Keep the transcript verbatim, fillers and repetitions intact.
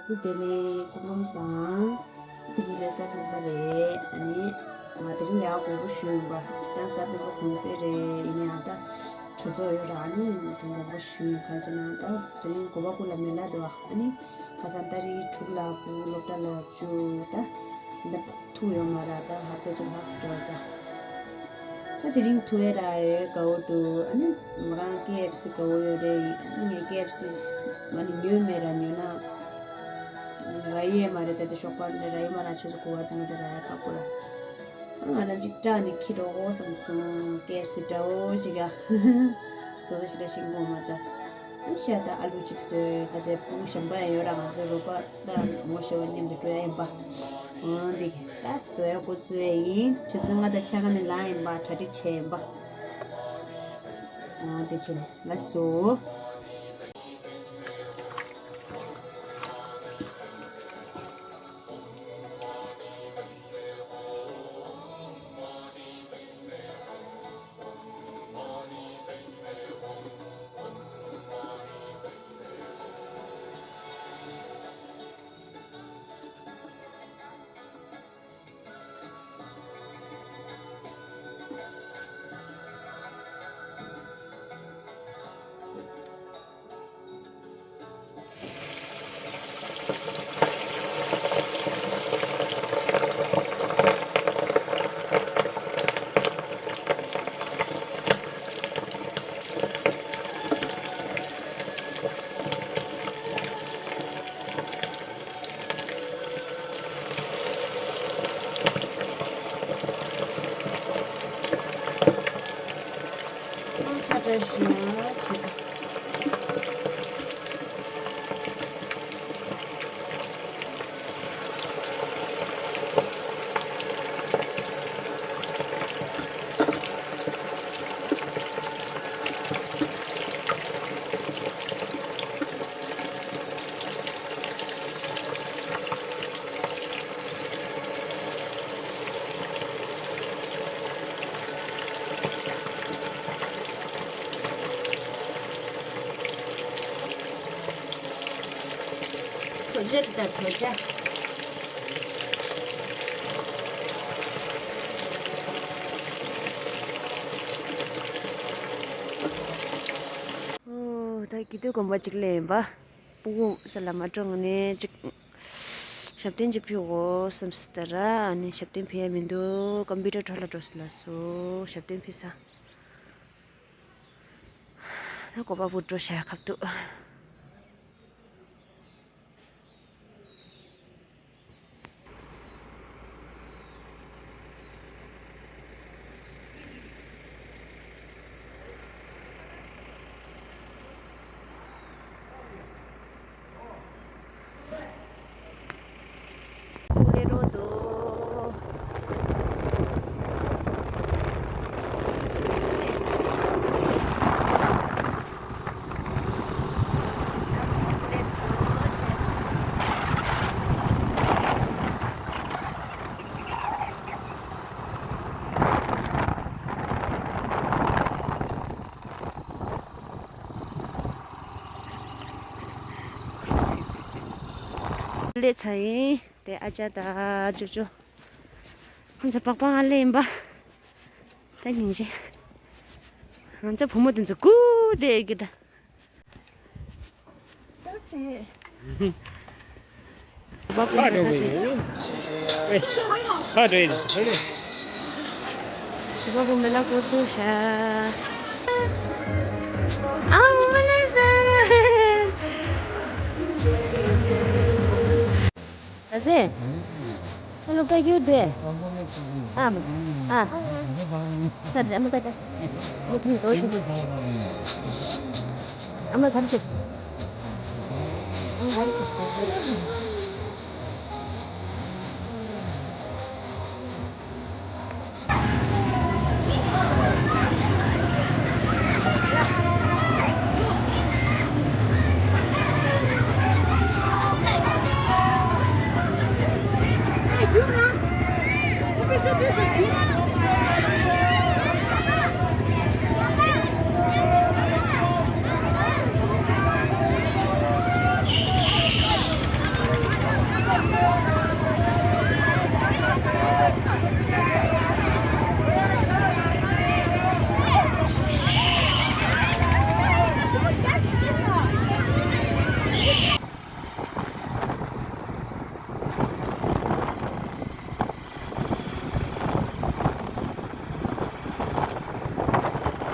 སྐུ་དེ་ནས་སྐུ་ངོམ་དང་། དེ་རིང་རེས་གཟའ་ཕུར་བུ་རེད། ཨ་ནི་ང་དེ་རིང་ཡག་དགོངས་པ་ཞུས་ཡིན་པ། སྤྱིར་བཏང་གཟའ་ཕུར་བུ་གུང་སེང་རེད། ཡིན་ནའང་ད་གྲོས་ཚོགས་ཡོད་ར། ཨ་ནི་ང་དེ་དགོངས་པ་ཞུས་ཡིན། ག་རེ་ཟེར་ན་ད་དེ་རིང་དགོངས་པ་སྐུ་ལ་མེ་ལ་འདུག་ཨ་ནི་ཁ་སང་ཏ་རིག་དྲུག་ལ་སྐུ་སློབ་གྲྭ་ལ་བཅུག་ད་འདི་ཐུག་ཡོད་མ་ར། ད་ཧབ་ཏ་ཅིག་ལྷག་སོང་ད། ད་དེ་རིང་ཐུག་ཡས་ར་ཡོད་དགའ་བོ་འདུག་ཨ་ནི་མོ་རང་ཀེ་ཨེཕ་སི་དགའ་བོ་ཡོད་རེད། ཨ་ནི་ངས་ཀེ་ཨེཕ་སི་ང་ནི་ཉོས་མེད་ར། ཉོས་ན་རག་ཡས་མ་རེད། ད་དེ་ཤོག་པ་འདི་རག་ཡས་མ་ར། ཆུ་ཚོད་དགུ་པ་དེ་མ་དེ་རག་ཡས་ཁག་པོ་ར། ཨ་ང་རང་ཅིག་སྐྲག་ནས་འཁྱེར་འགྲོ་དགོས་བསམ་སོང་། ཀེ་ཨེཕ་སི་འདྲ་བོ་ཅིག་ཡ། བཟོ་ལ་ཞིག་ལ་ཤིང་སྒོང་མ་ད། ཨ་ཤ་ད་ཨ་ལུ་ཅིག་བཟོས། ཁ་ཆེ་སྤུ་གུ་གཞན་པ་ཡང་ཡོད་ར། ང་ཚོའི་རོགས་པ་ད་ངོ་ཤེས་པ་མཉམ་དུ་འགྲོ་ཡ་ཡིན་པ། འོ་འདི་ད་བཟོ་ཡ་འགོ་བཙུགས་ཡ་ཡིན། ཆུ་ཚོད་ལྔ་དང་ཕྱེད་ཀ་ནས་ལངས་ཡིན་པ། གྲ་སྒྲིག་བྱས་ཡིན་པ། འོ་འདི་བྱས་ནས་ལགས་སོ། ཚ་དྲོད་ཞིམ་པོ་བྱེད། ཐོ་ཅག་དང་ཐོ་ཅག་ཨོ། ད་དགེ་འདུན་དགོན་པ་གཅིག་ལ་ཡིན་པ། སྤུ་གུ་ས་ལ་མ་འགྲོ་ངས་ནས་གཅིག་ཞབས་བརྟན་ཅིག་ཕུལ་དགོས་བསམ་སྲིད་ད་ར། ཨ་ནི་ཞབས་བརྟན་ཕུལ་ཡ་མི་འདུག་ཀམ་པུ་ཊར་འཕྲོ་ལ་འགྲོ་སྲིད་ལ་སོ། ཞབས་བརྟན་ཕུལ་ས། ད་གོ་པ་བུ་འགྲོ་ཤ་ཁབ་ཏུ། ལས་ཚ་ཡིན། དེ་ཨ་ཅག་དང་ཅོ་ཅོ། ང་ཚོ་པག་པག་ང་ལེན་པ། ད་སྙིང་རྗེ། ང་ཚོ་བུ་མོ་དེ་ཚོ་སྐུ་དེ་གི་ད། ཁ་འགྲོ་གི་ཡིན། ཨེ། ཁ་འགྲོ་ཡིན། ཞི་བ་བུ་མེ་ལ་ཀོ་ཚུ་ཤ། ཨ་མ་ལེ་ས། ཨ་ཙི། ཨ་ལོ་ཀ་ཀྱུ་དེ། ཨ་མ། ཨ། ད་དེ་ཨ་མ་ཀ་ད། ཨ་མ་ཁམ་ཆེ། ཨ་མ།